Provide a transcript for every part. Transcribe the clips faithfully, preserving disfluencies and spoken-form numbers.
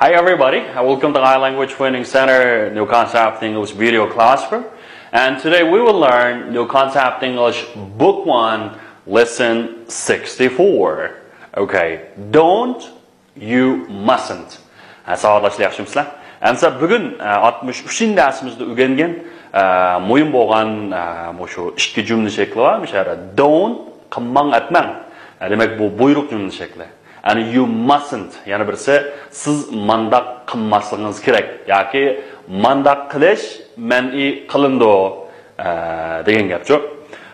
Hi everybody, and welcome to High Language Training Center New Concept English video classroom. And today we will learn New Concept English Book one, Lesson sixty-four. Okay, don't, you mustn't. Ha, ساۋاقداشلار ياخشىمۇسىلەر؟ ئەمسە بۈگۈن ئاتمىش ئۈچىنچى دەرسىمىزدە ئۆگەنگەن مۇھىم بولغان مۇشۇ ئىككى جۈملە شەكلى بار. مۇشۇ يەردە don't، قىلماڭ، ئەتمەڭ. دېمەك، بۇ بۇيرۇق جۈملە شەكلى. يەنى you mustn't، يەنە بىرسى، سىز مانداق قىلماسلىقىڭىز كېرەك ياكى مانداق قىلىش مەنئى قىلىنىدۇ، ئە، دېگەن گەپچۇ.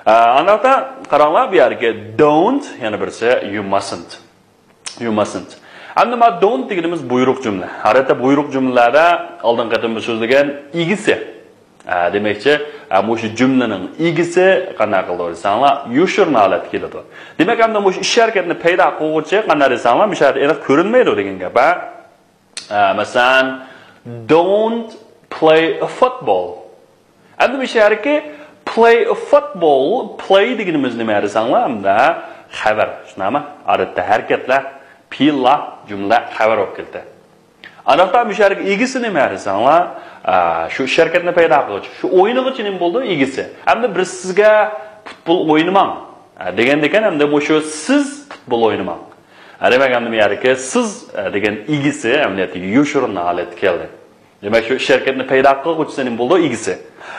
ئە، ئانداقتا قاراڭلار، بۇ يەردىكى don't، يەنە بىرسى you mustn't. You mustn't. ئەمدى ما don't دېگىنىمىز بۇيرۇق جۈملە. ئادەتتە بۇيرۇق جۈملىلەردە ئالدىنقى قېتىم سۆزلىگەن ئىگىسى. ئە، دېمەكچى، ئە، مۇشۇ جۈملىنىڭ ئىگىسى قانداق قىلىدۇ دېسەڭلار، يوشۇرۇن ھالەتتە كېلىدۇ. دېمەك، ئەمدى مۇشۇ ئىش ھەرىكەتنى پەيدا قىلغۇچى قانداق دېسەڭلار، مۇشۇ يەردە ئېنىق كۆرۈنمەيدۇ دېگەن گەپ، ھە؟ ئە، مەسىلەن، don't play a football. ئەمدى مۇشۇ يەردىكى play a football، play دېگىنىمىز نېمە دېسەڭلار، ئەمدى خەۋەر، شۇنداقمۇ؟ ئادەتتە ھەرىكەتلەر، پېئىللار، جۈملە خەۋەر بولۇپ كېلىدۇ. ئانداقتا مۇشۇ يەردىكى ئىگىسى نېمە دېسەڭلار، ئە، شۇ ئىش ھەرىكەتنى پەيدا قىلغۇچى، شۇ ئوينىغۇچى نېمە بولىدۇ؟ ئىگىسى. ئەمدى بىر سىزگە پۇتبول ئوينىماڭ، ئە، دېگەندىكىن، ئەمدى مۇشۇ سىز پۇتبول ئوينىماڭ. ئە، دېمەك، ئەمدى بۇ يەردىكى سىز، ئە، دېگەن ئىگىسى ئەمەلىيەتتە يوشۇرۇن ھالەتكە كەلدى. دېمەك، شۇ ئىش ھەرىكەتنى پەيدا قىلغۇچىسى نېمە بولىدۇ؟ ئىگىسى.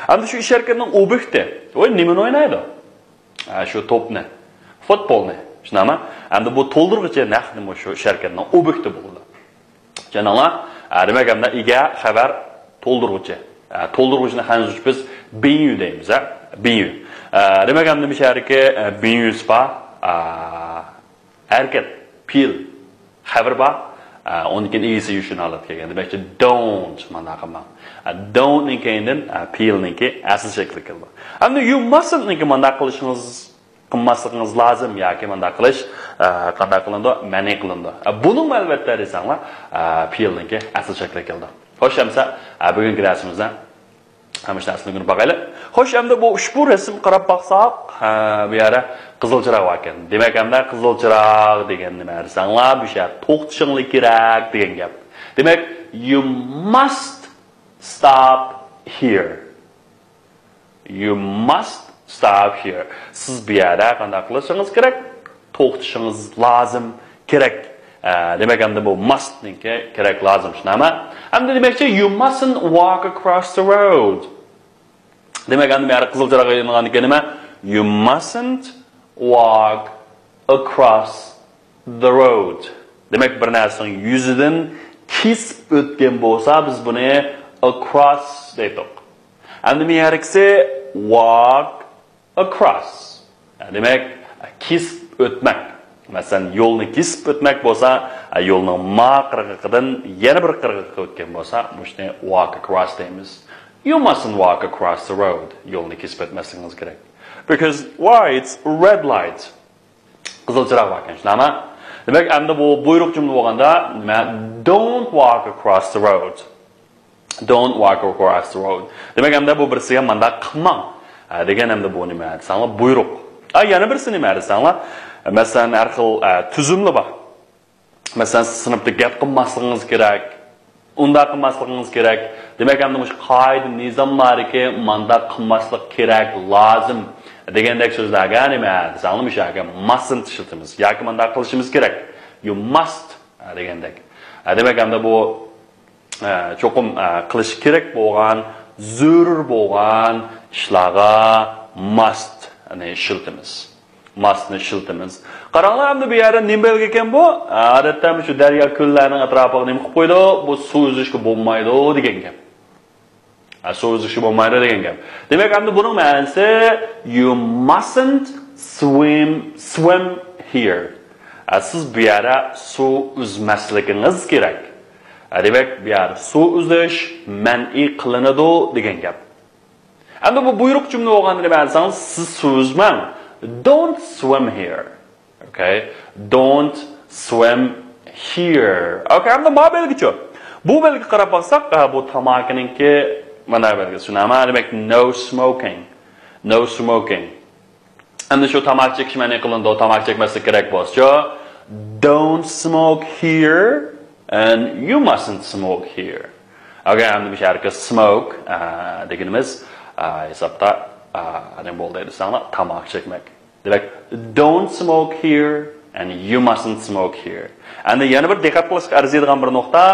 ئەمدى شۇ ئىش ھەرىكەتنىڭ ئوبيېكتى، ئۇ نېمىنى ئوينايدۇ؟ ئە، شۇ توپنى، فۇتبولنى. شۇنداقمۇ؟ ئەمدى بۇ تولدۇرغۇچى نەق نېمە شۇ ئىش ھەرىكەتنىڭ ئوبيېكتى بولىدۇ. چۈشەندىڭلار؟ ئە، دېمەك، ئەمدى ئىگە، خەۋەر، تولدۇرغۇچى. ئە، تولدۇرغۇچىنى خەنزۇچە بىز بىڭيۈ دەيمىز، ھە؟ بىڭيۈ. ئە، دېمەك، ئەمدى مۇشۇ يەردىكى، ئە، بىڭيۈسى بار، ئە، ھەرىكەت، پېئىل، خەۋىرى بار. ئە، ئۇندىن كېيىن ئىگىسى يوشۇرۇن ھالەتكە كەلگەن. دېمەكچى، don't مانداق قىلماڭ. ئە، don't نىڭ كەينىدىن، ئە، پېئىل نىڭكى ئەسلى شەكلى كېلىدۇ. ئەمدى you mustn't نىڭكى مانداق قىلىشىڭىز، قىلماسلىقىڭىز لازىم ياكى مانداق قىلىش، ئە، قانداق قىلىنىدۇ؟ مەنئى قىلىنىدۇ. ئە، بۇنىڭمۇ ئەلۋەتتە دېسەڭلار، ئە، پېئىل نىڭكى ئەسلى شەكلى كېلىدۇ. خوش، ئەمسە، ئە، بۈگۈنكى دەرسىمىزدە مۇشۇ نەرسىنى ئۆگىنىپ باقايلى. خوش، ئەمدى بۇ ئۇشبۇ رەسىمگە قاراپ باقساق، ھە، بۇ يەردە قىزىل چىراغ بار ئىكەن. دېمەك، ئەمدى قىزىل چىراغ دېگەن نېمە دېسەڭلار، بۇ يەردە توختىشىڭلار كېرەك دېگەن گەپ. دېمەك، you must stop here. You must stop here. سىز بۇ يەردە قانداق قىلىشىڭىز كېرەك؟ توختىشىڭىز لازىم، كېرەك. ئە، دېمەك، ئەمدى بۇ must نىڭكى كېرەك، لازىم، شۇنداقمۇ؟ ئەمدى دېمەكچى، you mustn't walk across the road. دېمەك، ئەمدى مەيەر قىزىل چىراغ يېنىغاندىكىن نېمە؟ You mustn't walk across the road. دېمەك، بىر نەرسىنىڭ يۈزىدىن كېسىپ ئۆتكەن بولسا، بىز بۇنى across دەيتتۇق. ئەمدى مەيەركىسى walk across. دېمەك، كېسىپ ئۆتمەك. مەسىلەن، يولنى كېسىپ ئۆتمەك بولسا، يولنىڭ ما قىرغىقىدىن يەنە بىر قىرغىققا ئۆتكەن بولسا، مۇشۇنى walk across دەيمىز. You mustn't walk across the road. يولنى كېسىپ ئۆتمەسلىكىڭىز كېرەك. Because why? It's red light. قىزىل چىراغ باركەن، شۇنداقمۇ؟ دېمەك، ئەمدى بۇ بۇيرۇق جۈملە بولغاندا، نېمە؟ Don't walk across the road. Don't walk across the road. دېمەك، ئەمدى بۇ بىرسىگە مانداق قىلماڭ، ئە، دېگەن ئەمدى بۇ نېمە دېسەڭلار، بۇيرۇق. ئە، يەنە بىرسى نېمە دېسەڭلار، مەسىلەن، ھەر خىل، ئە، تۈزۈملەر بار. مەسىلەن، سىنىپتا گەپ قىلماسلىقىڭىز كېرەك، ئۇنداق قىلماسلىقىڭىز كېرەك. دېمەك، ئەمدى مۇشۇ قائىدە نىزاملاردىكى مانداق قىلماسلىق كېرەك، لازىم دېگەندەك سۆزلەرگە نېمە دېسەڭلار، مۇشۇ يەرگە mustn't ئىشلىتىمىز ياكى مانداق قىلىشىمىز كېرەك. You must دېگەندەك. دېمەك، ئەمدى بۇ ئە، چوقۇم، ئە، قىلىش كېرەك بولغان، زۆرۈر بولغان ئىشلارغا must نى ئىشلىتىمىز. Must نى ئىشلىتىمىز. قاراڭلار، ئەمدى بۇ يەردە نېمە بەلگە ئىكەن بۇ؟ ئادەتتە مۇشۇ دەريا، كۆللەرنىڭ ئەتراپىغا نېمە قىلىپ قويىدۇ؟ بۇ سۇ ئۈزۈشكە بولمايدۇ دېگەن گەپ. ئە، سۇ ئۈزۈشكە بولمايدۇ دېگەن گەپ. دېمەك، ئەمدى بۇنىڭ مەنىسى، you mustn't swim, swim here. ئە، سىز بۇ يەردە سۇ ئۈزمەسلىكىڭىز كېرەك. دېمەك، بۇ يەردە سۇ ئۈزۈش مەنئى قىلىنىدۇ دېگەن گەپ. ئەمدى بۇ بۇيرۇق جۈملە بولغاندا نېمە دېسەڭ، سىز سۇ ئۈزمەڭ. Don't swim here. Okay? Don't swim here. Okay, ئەمدى ما بەلگىچۇ؟ بۇ بەلگە قاراپ باقساق، ھە، بۇ تاماكىنىڭكى مانا بەلگىسى. نېمە؟ دېمەك، no smoking. No smoking. ئەمدى شۇ تاماكا چېكىش مەنئى قىلىنىدۇ، تاماكا چەكمەسلىك كېرەك بولسىچۇ؟ Don't smoke here. And you mustn't smoke here. Okay, ئەمدى مۇشۇ يەردىكى smoke، ئە، دېگىنىمىز، ئە، ھېسابتا، ئە، نېمە بولدى دېسەڭلار، تاماكا چەكمەك. دېمەك، don't smoke here and you mustn't smoke here. ئەمدى يەنە بىر دىققەت قىلىشقا ئەرزىيدىغان بىر نۇقتا،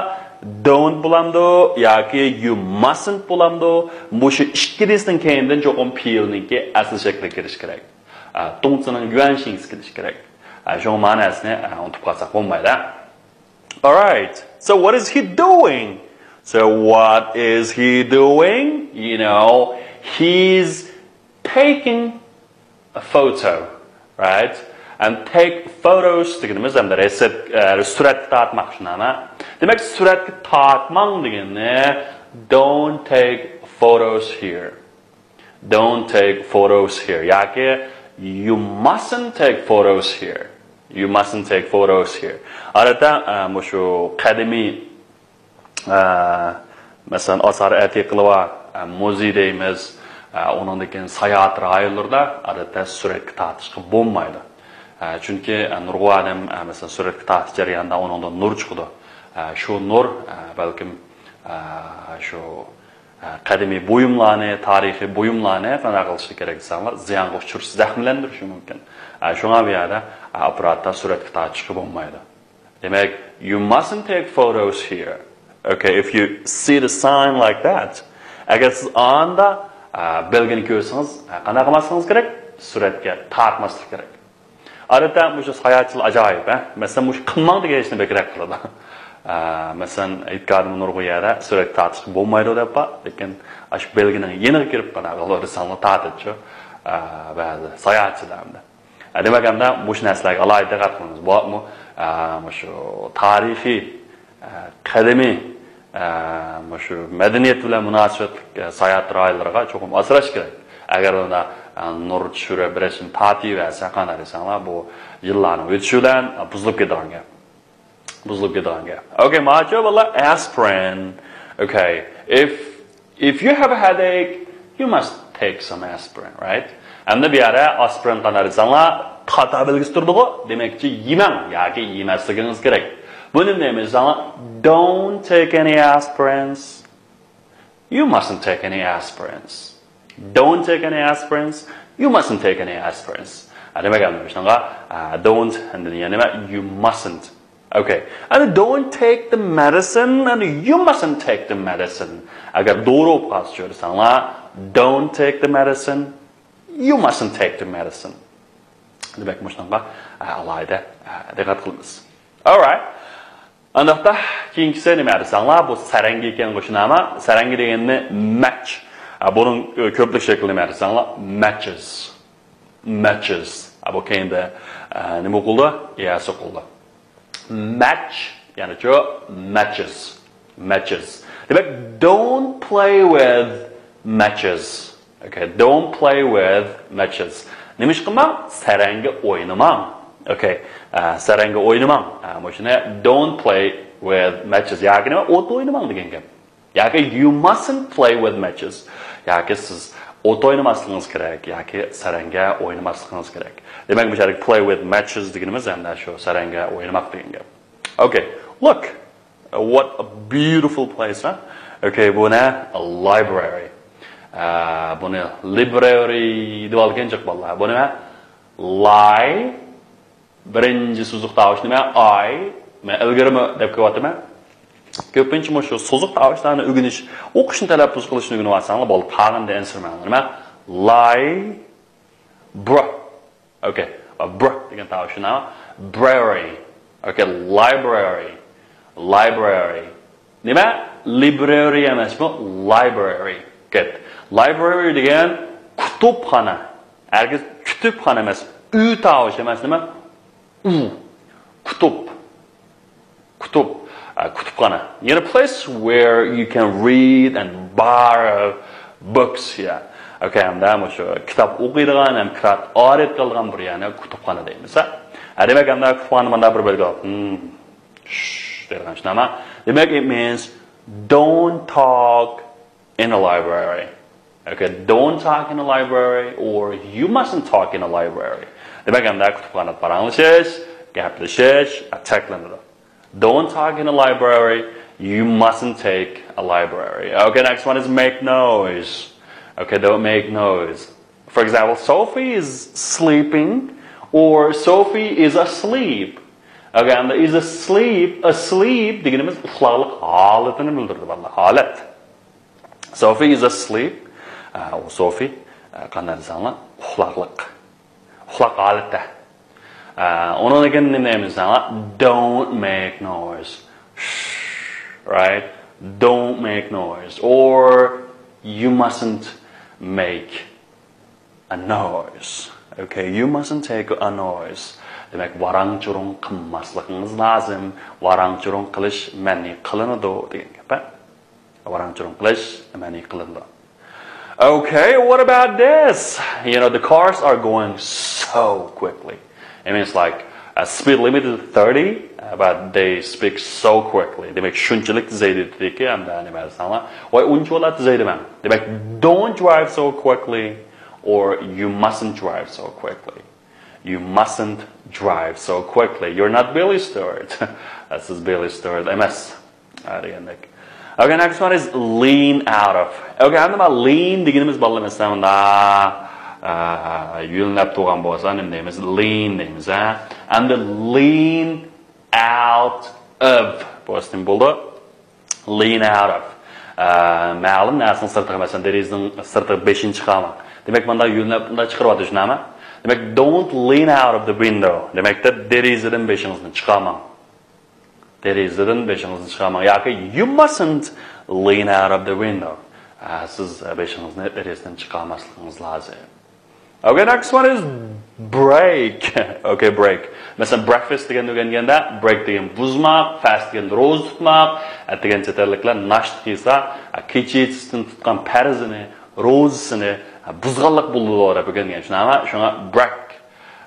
don't بولامدۇ ياكى you mustn't بولامدۇ؟ مۇشۇ ئىككىلىسىنىڭ كەينىدىن چوقۇم پېئىلنىڭكى ئەسلى شەكلىگە كىرىشى كېرەك. ئە، دۇڭزىنىڭ يۈەنشىڭسى كېلىشى كېرەك. ئە، شۇڭا مەنىسىنى، ئە، ئۇنتۇپ قالساق بولمايدۇ. All right. So what is he doing? So what is he doing? You know, he's taking a photo, right? And take photos دېگىنىمىز ئەمدى رەسىم، ئە، سۈرەتكە تارتماق شۇنداقمۇ؟ دېمەك، سۈرەتكە تارتماڭ دېگىنى don't take photos here. Don't take photos here. ياكى you mustn't take photos here. You mustn't take photos here. ئادەتتە، ئە، مۇشۇ قەدىمىي، ئە، مەسىلەن، ئاسار ئەتىقىلار، ئە، مۇزېي دەيمىز، ئە، ئۇنىڭدىن كېيىن ساياھەت رايونلىرىدا ئادەتتە سۈرەتكە تارتىشقا بولمايدۇ. ئە، چۈنكى، ئە، نۇرغۇن ئادەم، ئە، مەسىلەن، سۈرەتكە تارتىش جەريانىدا ئۇنىڭدىن نۇر چىقىدۇ. ئە، شۇ نۇر، ئە، بەلكىم، ئە، شۇ، ئە، قەدىمىي بۇيۇملارنى، تارىخىي بۇيۇملارنى قانداق قىلىشى كېرەك دېسەڭلار، زىيانغا ئۇچرىتىش، زەخىملەندۈرۈشى مۇمكىن. ئە، شۇڭا بۇ يەردە، ئە، ئاپپاراتتا سۈرەتكە تارتىشقا بولمايدۇ. دېمەك، you mustn't take photos here. Okay, if you see the sign like that، ئەگەر سىز ئاندا، ئە، بەلگىنى كۆرسىڭىز، ئە، قانداق قىلماسلىقىڭىز كېرەك؟ سۈرەتكە تارتماسلىق كېرەك. ئادەتتە مۇشۇ ساياھەتچىلەر ئاجايىپ، ھە؟ مەسىلەن، مۇشۇ قىلماڭ دېگەن ئىشنى بەكرەك قىلىدۇ. ئە، مەسىلەن، ئېيتقانىم نۇرغۇن يەردە سۈرەتكە تارتىشقا بولمايدۇ دەپ بار، لېكىن ئاشۇ بەلگىنىڭ يېنىغا كىرىپ قانداق قىلىۋەرسەڭلار تارتىدۇ، ئە، بەزى ساياھەتچىلەر ئەمدى. ئە، دېمەك، ئەمدى مۇشۇ نەرسىلەرگە ئالاھىدە دىققەت قىلىمىز. بولۇپمۇ، ئە، مۇشۇ تارىخىي، ئە، قەدىمىي، ئە، مۇشۇ مەدەنىيەت بىلەن مۇناسىۋەتلىك، ئە، ساياھەت رايونلىرىغا چوقۇم ئاسراش كېرەك. ئەگەر ئۇندا، ئە، نۇر چۈشۈرۈپ، رەسىم تارتىۋەرسە، قانداق دېسەڭلار، بۇ يىللارنىڭ ئۆتۈشى بىلەن، ئە، بۇزۇلۇپ كېتىدىغان گەپ. بۇزۇلۇپ كېتىدىغان گەپ. Okay، ماچۇ بالىلار، aspirin. Okay، if If you have a headache, you must take some aspirin, right? ئەمدى بۇ يەردە ئاسپىرىن قانداق دېسەڭلار، خاتا بەلگىسى تۇرىدىغۇ، دېمەكچى يېمەڭ ياكى يېمەسلىكىڭىز كېرەك. بۇنى نېمە دېسەڭلار، don't take any aspirins. You mustn't take any aspirins. Don't take any aspirins. You mustn't take any aspirins. ئە، دېمەك، ئەمدى شۇنىڭغا، ئە، don't، ئەمدى يەنە نېمە؟ You mustn't. Okay. And don't take the medicine and you mustn't take the medicine. ئەگەر دورا بولۇپ قالسا چۆرىسەڭلار، don't take the medicine, you mustn't take the medicine. دېمەك، مۇشۇنىڭغا، ئە، ئالاھىدە، ئە، دىققەت قىلىمىز. Alright. ئانداقتا كېيىنكىسى نېمە دېسەڭلار، بۇ سەرەڭگە ئىكەن، قوشناما. سەرەڭگە دېگەننى match. ئە، بۇنىڭ، ئە، كۆپلۈك شەكلى نېمە دېسەڭلار، matches. Matches. ئە، بۇ كەينىدە، ئە، نېمە ئوقۇلدى؟ ئىيەسى ئوقۇلدى. Match، يەنىچۇ، matches. Matches. دېمەك، don't play with matches. Okay, don't play with matches. نېمە ئىش قىلماڭ؟ سەرەڭگە ئوينىماڭ. Okay، ئە، سەرەڭگە ئوينىماڭ. ئە، مۇشۇنى don't play with matches. ياكى نېمە؟ ئوت ئوينىماڭ دېگەن گەپ. ياكى you mustn't play with matches. ياكى سىز ئوت ئوينىماسلىقىڭىز كېرەك، ياكى سەرەڭگە ئوينىماسلىقىڭىز كېرەك. دېمەك، بۇ يەردىكى play with matches دېگىنىمىز ئەمدى شۇ سەرەڭگە ئوينىماق دېگەن گەپ. Okay, look. What a beautiful place, huh? Okay، بۇ نە؟ Library. ئە، بۇنى library دېۋالغان جىق بالىلار. بۇ نېمە؟ Li. بىرىنچى سوزۇق تاۋۇش نېمە؟ I. مەن ئىلگىرىمۇ دەپ كېلىۋاتىمەن. كۆپىنچە مۇشۇ سوزۇق تاۋۇشلارنى ئۆگىنىش، ئوقۇشنى تەلەپپۇز قىلىشنى ئۆگىنىۋالساڭلار بولدى. قالغىنىنى ئەنسىرىمەڭلار. نېمە؟ Li. Br. Okay. Br دېگەن تاۋۇش شۇنداقمۇ؟ Brary. Okay. Library. Library. نېمە؟ Library ئەمەسمۇ؟ Library. Good. Library دېگەن كۇتۇپخانا. ھەرگىز كۈتۈپخانا ئەمەس. ئۈ تاۋۇش ئەمەس، نېمە؟ ئۇ. كۇتۇپ. كۇتۇپ. ئە، كۇتۇپخانا. يەنى place where you can read and borrow books. Yeah. Okay، ھەمدە مۇشۇ كىتاب ئوقۇيدىغان ھەم كىتاب ئارىيەت قىلىدىغان بىر يەرنى كۇتۇپخانا دەيمىز. ھە، دېمەك، ھەمدە كۇتۇپخانا مانا بىر بەلگە. Hmm. شش دەيدىغان شۇنداقمۇ؟ دېمەك، it means don't talk in a library. Okay, don't talk in a library or you mustn't talk in a library. دېمەك، ئەمدى كۇتۇپخانىدا پاراڭلىشىش، گەپلىشىش چەكلىنىدۇ. Don't talk in a library. You mustn't take a library. Okay, next one is make noise. Okay, don't make noise. For example, Sophie is sleeping or Sophie is asleep. Okay, and is asleep, asleep دېگىنىمىز ئۇخلاقلىق ھالىتىنى بىلدۈرىدۇ، بالىلار. ھالەت. Sophie is asleep. ئە، ئۇ سوفى، ئە، قانداق دېسەڭلار، ئۇخلاقلىق. ئۇخلاق ھالەتتە. ئە، ئۇنىڭدىن كېيىن نېمە دەيمىز دېسەڭلار؟ Don't make noise. Shh, right? Don't make noise. Or you mustn't make a noise. Okay, you mustn't take a noise. دېمەك، ۋاراڭ-چۇرۇڭ قىلماسلىقىڭىز لازىم. ۋاراڭ-چۇرۇڭ قىلىش مەنئى قىلىنىدۇ دېگەن گەپ. ھە؟ ۋاراڭ-چۇرۇڭ قىلىش مەنئى قىلىنىدۇ. Okay, what about this? You know, the cars are going so quickly. I mean, it's like, uh, speed limit is thirty, uh, but they speak so quickly. دېمەك، شۇنچىلىك تېزەيدىكى، ھەمدە نېمە دېسەڭلار، ۋاي، ئۇنچىۋالا تېزەيدىمەن. دېمەك، don't drive so quickly or you mustn't drive so quickly. You mustn't drive so quickly. You're not Billy Stewart. سىز بىللى ستيۇئارت ئەمەس. ھە، دېگەندەك. Okay, next one is lean out of. Okay, ئەمدى مانا lean دېگىنىمىز بالىلار، مەسىلەن، مۇندا، ئە، يۆلىنىپ تۇرغان بولسا، نېمە دەيمىز؟ Lean دەيمىز، ھە. ئەمدى lean out of بولسا نېمە بولىدۇ؟ Lean out of. ئە، مەلۇم نەرسىنىڭ سىرتىغا، مەسىلەن، دېرىزىنىڭ سىرتىغا بېشىنى چىقارماڭ. دېمەك، مۇندا يۆلىنىپ، مۇندا چىقىرىۋاتىدۇ، شۇنداقمۇ؟ دېمەك، don't lean out of the window. دېمەك، دېرىزىدىن بېشىڭىزنى چىقارماڭ. دېرىزىدىن بېشىڭىزنى چىقارماڭ. ياكى you mustn't lean out of the window. ئە، سىز بېشىڭىزنى دېرىزىدىن چىقارماسلىقىڭىز لازىم. Okay, next one is break. Okay, break. مەسىلەن، breakfast دېگەننى ئۆگەنگەندە، break دېگەن بۇزماق، fast دېگەن روزا تۇتماق، ئە، دېگەن چەت ئەللىكلەر ناشتا قىلسا، ئە، كېچىسىدىن تۇتقان پەرزىنى، روزىسىنى، ئە، بۇزغانلىق بولىدۇ دەپ ئۆگەنگەن، شۇنداقمۇ؟ شۇڭا break.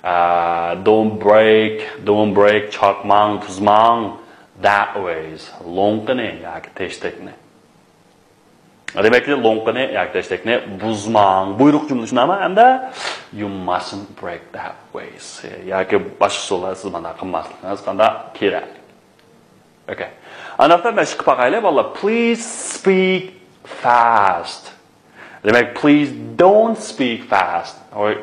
ئە، don't break, don't break، چاقماڭ، بۇزماڭ، that ways، لوڭقىنى ياكى تەشتەكنى. دېمەك، لوڭقىنى ياكى تەشتەكنى بۇزماڭ. بۇيرۇق جۈملە شۇنداقمۇ؟ ئەمدى you mustn't break that ways. ياكى باشقا ئۇسۇلدا سىز مانا قىلماسلىقىڭىز قانداق كېرەك. Okay. ئانداقتا مەشىق قىلىپ باقايلى، بالىلار. Please speak fast. دېمەك، please don't speak fast. ھوي،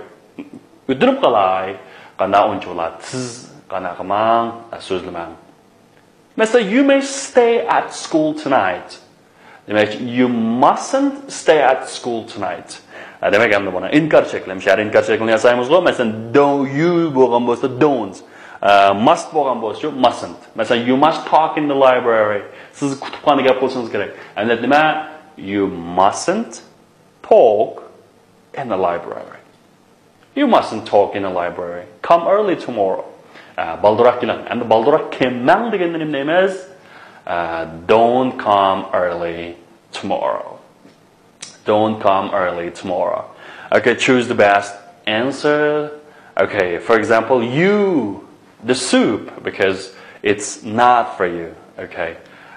ئۆتۈنۈپ قالاي. قانداق ئۇنچىۋالا تېز، قانداق قىلماڭ، سۆزلىمەڭ. مەسىلەن، you may stay at school tonight. دېمەك، you mustn't stay at school tonight. ھە، دېمەك، ئەمدى بۇنى ئىنكار چەكلىمە، شەھەر ئىنكار چەكلىمىنى ياسايمىزغۇ. مەسىلەن، don't، you بولغان بولسا don't. ئە، must بولغان بولسا must. مەسىلەن، you must talk in the library. سىز كۇتۇپخانىدا گەپ قىلىشىڭىز كېرەك. ئەمدى نېمە؟ You mustn't talk in the library. You mustn't talk in the library. Come early tomorrow. ئە، بالدۇرراق كېلىڭ. ئەمدى بالدۇرراق كەلمەڭ دېگەندە نېمە دەيمىز؟ ئە، don't come early tomorrow. Don't come early tomorrow. Okay, choose the best answer. Okay, for example, you, the soup, because it's not for you. Okay.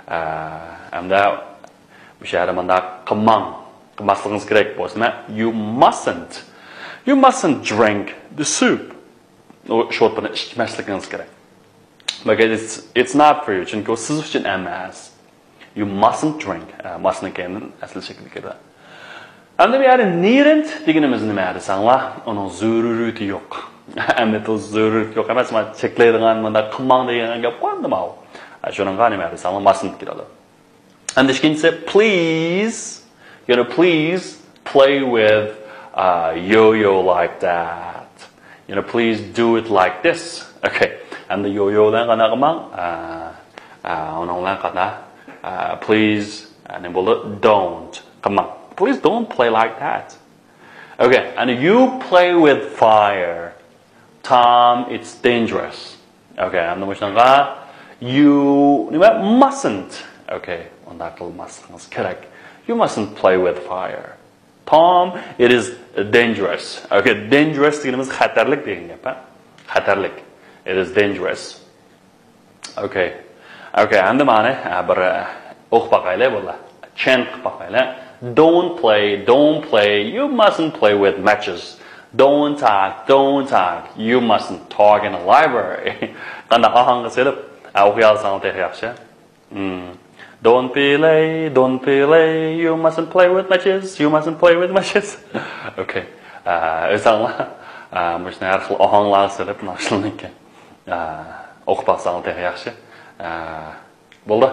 ئە، ئەمدى مۇشۇ يەردە مۇنداق قىلماڭ. قىلماسلىقىڭىز كېرەك بولسا، you mustn't. You mustn't drink the soup. ئۇ شورپىنى ئىچمەسلىكىڭىز كېرەك. Because it's, it's not for you. چۈنكى ئۇ سىز ئۈچۈن ئەمەس. You mustn't drink. ئە، mustنىڭ كەينىدىن ئەسلى شەكلى كېلىدۇ. ئەمدى بۇ يەردە needn't دېگىنىمىز نېمە دېسەڭلار؟ ئۇنىڭ زۆرۈرىيىتى يوق. ئەمدى بۇ زۆرۈرىيىتى يوق ئەمەس، مانا چەكلەيدىغان، مۇنداق قىلماڭ دېگەن گەپ قويامدۇ ماۋۇ؟ ئە، شۇنىڭغا نېمە دېسەڭلار؟ Mustn't كېلىدۇ. ئەمدى ئىككىنچىسى، please, you know, please play with, uh, yo-yo like that. You know, please do it like this. Okay. ئەمدى يويو بىلەن قانداق قىلماڭ؟ ئە، ئە، ئۇنىڭ بىلەن قانداق؟ ئە، please، ئە، نېمە بولدى؟ Don't قىلماڭ. Please don't play like that. Okay, and you play with fire. Tom, it's dangerous. Okay, ئەمدى مۇشۇنىڭغا you نېمە؟ Mustn't. Okay، ئۇنداق قىلماسلىقىڭىز كېرەك. You mustn't play with fire. Tom, it is dangerous. Okay, dangerous دېگىنىمىز خەتەرلىك دېگەن گەپ، ھە؟ خەتەرلىك. It is dangerous. Okay. Okay, ئەمدى مانا، ئە، بىر، ئە، ئوقۇپ باقايلى، بالىلار. Chant قىلىپ باقايلى. Don't play, don't play, you mustn't play with matches. Don't talk, don't talk, you mustn't talk in the library. قانداق ئاھاڭغا سېلىپ، ئوقۇيالساڭلار تېخى ياخشى. Hmm. Don't play, don't play, you mustn't play with matches, you mustn't play with matches. Okay. ئۆزۈڭلار مۇشۇنى ھەر خىل ئاھاڭلارغا سېلىپ ناخشىلىنىكەن. ئوقۇپ باقساڭلار تېخى ياخشى. بولدى.